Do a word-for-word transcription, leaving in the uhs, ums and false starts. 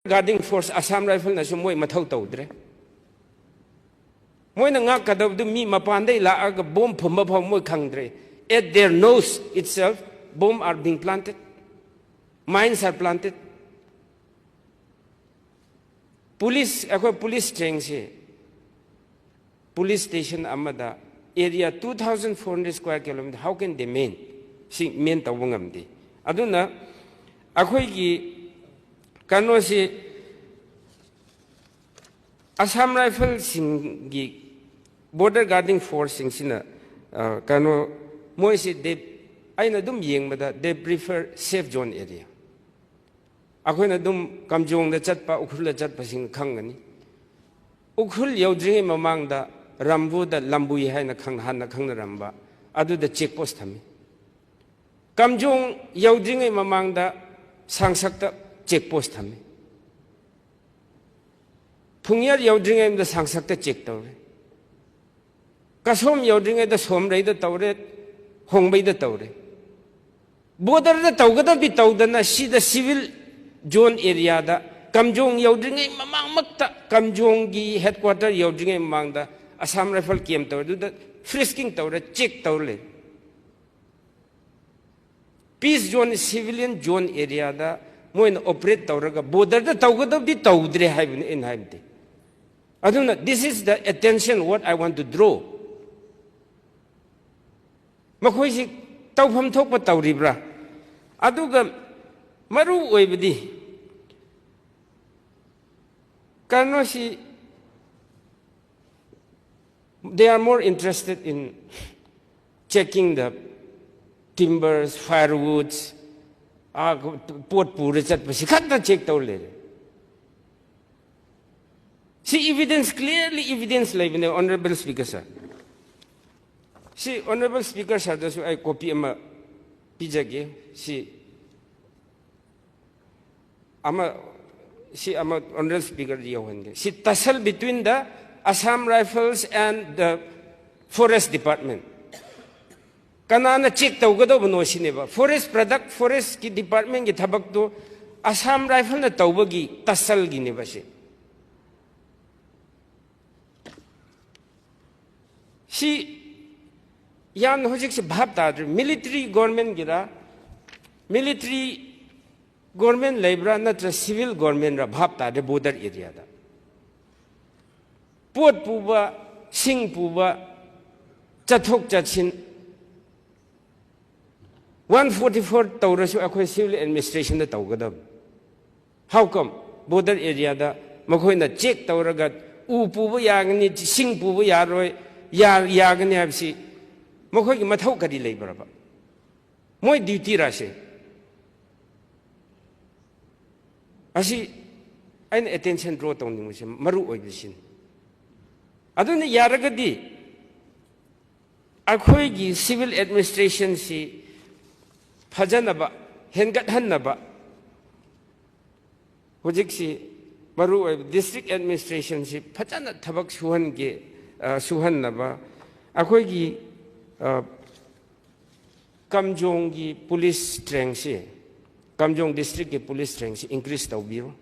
Guarding Force, Assam Rifle ꯅꯁꯨ ꯃꯣꯏ ꯃꯊꯧ ꯇꯧꯗ꯭ꯔꯦ꯫ ꯃꯣꯏꯅ ꯉꯥꯛꯀꯗꯕꯗꯨ ꯃꯤ ꯃꯄꯥꯟꯗꯩ ꯂꯥꯛꯑꯒ ꯕꯣꯝ ꯐꯨꯝꯕ ꯐꯥꯎ ꯃꯣꯏ ꯈꯪꯗ꯭ꯔꯦ꯫ At their nose itself, bomb are being planted, mines are planted. Police, ꯑꯩꯈꯣꯏ ꯄꯨꯂꯤꯁ ꯁ꯭ꯇ꯭ꯔꯦꯡꯁꯦ, ꯄꯨꯂꯤꯁ ꯁ꯭ꯇꯦꯁꯟ ꯑꯃꯗ area two thousand four hundred square kilometer, how can they man? ꯁꯤ ꯃꯦꯟ ꯇꯧꯕ ꯉꯝꯗꯦ꯫ ꯑꯗꯨꯅ ꯑꯩꯈꯣꯏꯒꯤ ꯀꯩꯅꯣꯁꯤ, ꯑꯁꯥꯝ ꯔꯥꯏꯐꯜꯁꯤꯡꯒꯤ, Border Guarding Forceꯁꯤꯡꯁꯤꯅ, ꯑ, ꯀꯩꯅꯣ, ꯃꯣꯏꯁꯤ they, ꯑꯩꯅ ꯑꯗꯨꯝ ꯌꯦꯡꯕꯗ they prefer safe zone area꯫ ꯑꯩꯈꯣꯏꯅ ꯑꯗꯨꯝ ꯀꯝꯖꯣꯡꯗ ꯆꯠꯄ, ꯎꯈ꯭ꯔꯨꯜꯗ ꯆꯠꯄꯁꯤꯡ ꯈꯪꯒꯅꯤ꯫ ꯎꯈ꯭ꯔꯨꯜ ꯌꯧꯗ꯭ꯔꯤꯉꯩ ꯃꯃꯥꯡꯗ ꯔꯝꯕꯨꯗ ꯂꯝꯕꯨꯏ ꯍꯥꯏꯅ ꯈꯪ-, ꯍꯥꯟꯅ ꯈꯪꯅꯔꯝꯕ ꯑꯗꯨꯗ ꯆꯦꯛ ꯄꯣꯁ ꯊꯝꯃꯤ꯫ ꯀꯝꯖꯣꯡ ꯌꯧꯗ꯭ꯔꯤꯉꯩ ꯃꯃꯥꯡꯗ ꯁꯥꯡꯁꯛꯇ ꯆꯦꯛ ꯄꯣꯁ ꯊꯝꯃꯤ꯫ ꯐꯨꯡꯌꯔ ꯌꯧꯗ꯭ꯔꯤꯉꯩꯗ ꯁꯥꯡꯁꯛꯇ ꯆꯦꯛ ꯇꯧꯔꯦ꯫ ꯀꯁꯣꯝ ꯌꯧꯗ꯭ꯔꯤꯉꯩꯗ ꯁꯣꯝꯔꯩꯗ ꯇꯧꯔꯦ, ꯍꯣꯡꯕꯩꯗ ꯇꯧꯔꯦ꯫ ꯕꯣꯔꯗꯔꯗ ꯇꯧꯒꯗꯕꯗꯤ ꯇꯧꯗꯅ ꯁꯤꯗ civil zone areaꯗ ꯀꯝꯖꯣꯡ ꯌꯧꯗ꯭ꯔꯤꯉꯩ ꯃꯃꯥꯡꯃꯛꯇ, ꯀꯝꯖꯣꯡꯒꯤ headquarter ꯌꯧꯗ꯭ꯔꯤꯉꯩ ꯃꯃꯥꯡꯗ ꯑꯁꯥꯝ ꯔꯥꯏꯐꯜ ꯀꯦꯝ ꯇꯧꯔꯦ, ꯑꯗꯨꯗ frisking ꯇꯧꯔꯦ, ꯆꯦꯛ ꯇꯧꯔ ꯂꯩ꯫ Peace zone, civilian zone areaꯗ ꯃꯣꯏꯅ operate ꯇꯧꯔꯒ ꯕꯣꯔꯗꯔꯗ ꯇꯧꯒꯗꯕꯗꯤ ꯇꯧꯗ꯭ꯔꯦ ꯍꯥꯏꯕꯅꯤ ꯑꯩꯅ ꯍꯥꯏꯕꯗꯤ꯫ ꯑꯗꯨꯅ this is the attention what I want to draw. ꯃꯈꯣꯏꯁꯤ ꯇꯧꯐꯝ ꯊꯣꯛꯄ ꯇꯧꯔꯤꯕ꯭ꯔꯥ? ꯑꯗꯨꯒ ꯃꯔꯨ ꯑꯣꯏꯕꯗꯤ ꯀꯩꯅꯣꯁꯤ, they are more interested in checking the timbers, firewoods, ꯑꯥ, ꯄꯣꯠ ꯄꯨꯔ ꯆꯠꯄꯁꯤ ꯈꯛꯇ ꯆꯦꯛ ꯇꯧꯔ ꯂꯩꯔꯦ꯫ ꯁꯤ evidence, clearly evidence ꯂꯩꯕꯅꯦ, Honorable Speaker Sir꯫ ꯁꯤ Honorable Speaker Sirꯗꯁꯨ ꯑꯩ copy ꯑꯃ ꯄꯤꯖꯒꯦ꯫ ꯁꯤ ꯑꯃ, ꯁꯤ ꯑꯃ Honorable Speakerꯗ ꯌꯧꯍꯟꯒꯦ꯫ ꯁꯤ tussle between the Assam Rifles and the Forest Department꯫ ꯀꯅꯥꯅ ꯆꯦꯛ ꯇꯧꯒꯗꯧꯕꯅꯣ ꯁꯤꯅꯦꯕ꯫ Forest product, forestꯀꯤ departmentꯀꯤ ꯊꯕꯛꯇꯨ ꯑꯁꯥꯝ ꯔꯥꯏꯐꯜꯅ ꯇꯧꯕꯒꯤ ꯇꯁꯜꯒꯤꯅꯦꯕ ꯁꯤ꯫ ꯁꯤ ꯌꯥꯝꯅ ꯍꯧꯖꯤꯛꯁꯦ ꯚꯥꯞ ꯇꯥꯗ꯭ꯔꯦ꯫ ꯃꯤꯂꯤꯇꯔꯤ ꯒꯣꯔꯃꯦꯟꯒꯤꯔ, ꯃꯤꯂꯤꯇꯔꯤ ꯒꯣꯔꯃꯦꯟ ꯂꯩꯕ꯭ꯔꯥ ꯅꯠꯇ꯭ꯔ ꯁꯤꯚꯤꯜ ꯒꯣꯔꯃꯦꯟꯔ ꯚꯥꯞ ꯇꯥꯗ꯭ꯔꯦ꯫ ꯕꯣꯔꯗꯔ ꯑꯦꯔꯤꯌꯥꯗ ꯄꯣꯠ ꯄꯨꯕ, ꯁꯤꯡ ꯄꯨꯕ, ꯆꯠꯊꯣꯛ ꯆꯠꯁꯤꯟ, ꯋꯥꯟ ꯐꯣꯔꯇꯤ ꯐꯣꯔ ꯇꯧꯔꯁꯨ ꯑꯩꯈꯣꯏ ꯁꯤꯚꯤꯜ ꯑꯦꯗꯃꯤꯅꯤꯁꯇ꯭ꯔꯦꯁꯟꯗ ꯇꯧꯒꯗꯕꯅꯤ꯫ How come? ꯕꯣꯔꯗꯔ ꯑꯦꯔꯤꯌꯥꯗ ꯃꯈꯣꯏꯅ ꯆꯦꯛ ꯇꯧꯔꯒ ꯎ ꯄꯨꯕ ꯌꯥꯒꯅꯤ, ꯁꯤꯡ ꯄꯨꯕ ꯌꯥꯔꯣꯏ, ꯌꯥ-, ꯌꯥꯒꯅꯤ ꯍꯥꯏꯕꯁꯤ ꯃꯈꯣꯏꯒꯤ ꯃꯊꯧ ꯀꯔꯤ ꯂꯩꯕ꯭ꯔꯕ? ꯃꯣꯏ ꯗ꯭ꯌꯨꯇꯤꯔꯥ ꯁꯦ? ꯑꯁꯤ ꯑꯩꯅ ꯑꯦꯇꯦꯟꯁꯟ ꯗ꯭ꯔꯣ ꯇꯧꯅꯤꯡꯕꯁꯦ ꯃꯔꯨ ꯑꯣꯏꯕꯁꯤꯅꯤ꯫ ꯑꯗꯨꯅ ꯌꯥꯔꯒꯗꯤ ꯑꯩꯈꯣꯏꯒꯤ ꯁꯤꯚꯤꯜ ꯑꯦꯗꯃꯤꯅꯤꯁꯇ꯭ꯔꯦꯁꯟꯁꯤ ꯐꯖꯅꯕ, ꯍꯦꯟꯒꯠꯍꯟꯅꯕ ꯍꯧꯖꯤꯛꯁꯤ ꯃꯔꯨ ꯑꯣꯏꯕ ꯗꯤꯁꯇ꯭ꯔꯤꯛ ꯑꯦꯗꯃꯤꯅꯤꯁꯇ꯭ꯔꯦꯁꯟꯁꯤ ꯐꯖꯅ ꯊꯕꯛ ꯁꯨꯍꯟꯒꯦ, ꯑ, ꯁꯨꯍꯟꯅꯕ ꯑꯩꯈꯣꯏꯒꯤ, ꯑ, ꯀꯝꯖꯣꯡꯒꯤ ꯄꯨꯂꯤꯁ ꯁ꯭ꯇ꯭ꯔꯦꯡꯁꯤ, ꯀꯝꯖꯣꯡ ꯗꯤꯁꯇ꯭ꯔꯤꯛꯀꯤ ꯄꯨꯂꯤꯁ ꯁ꯭ꯇ꯭ꯔꯦꯡꯁꯤ ꯏꯟꯀ꯭ꯔꯤꯖ ꯇꯧꯕꯤꯌꯨ꯫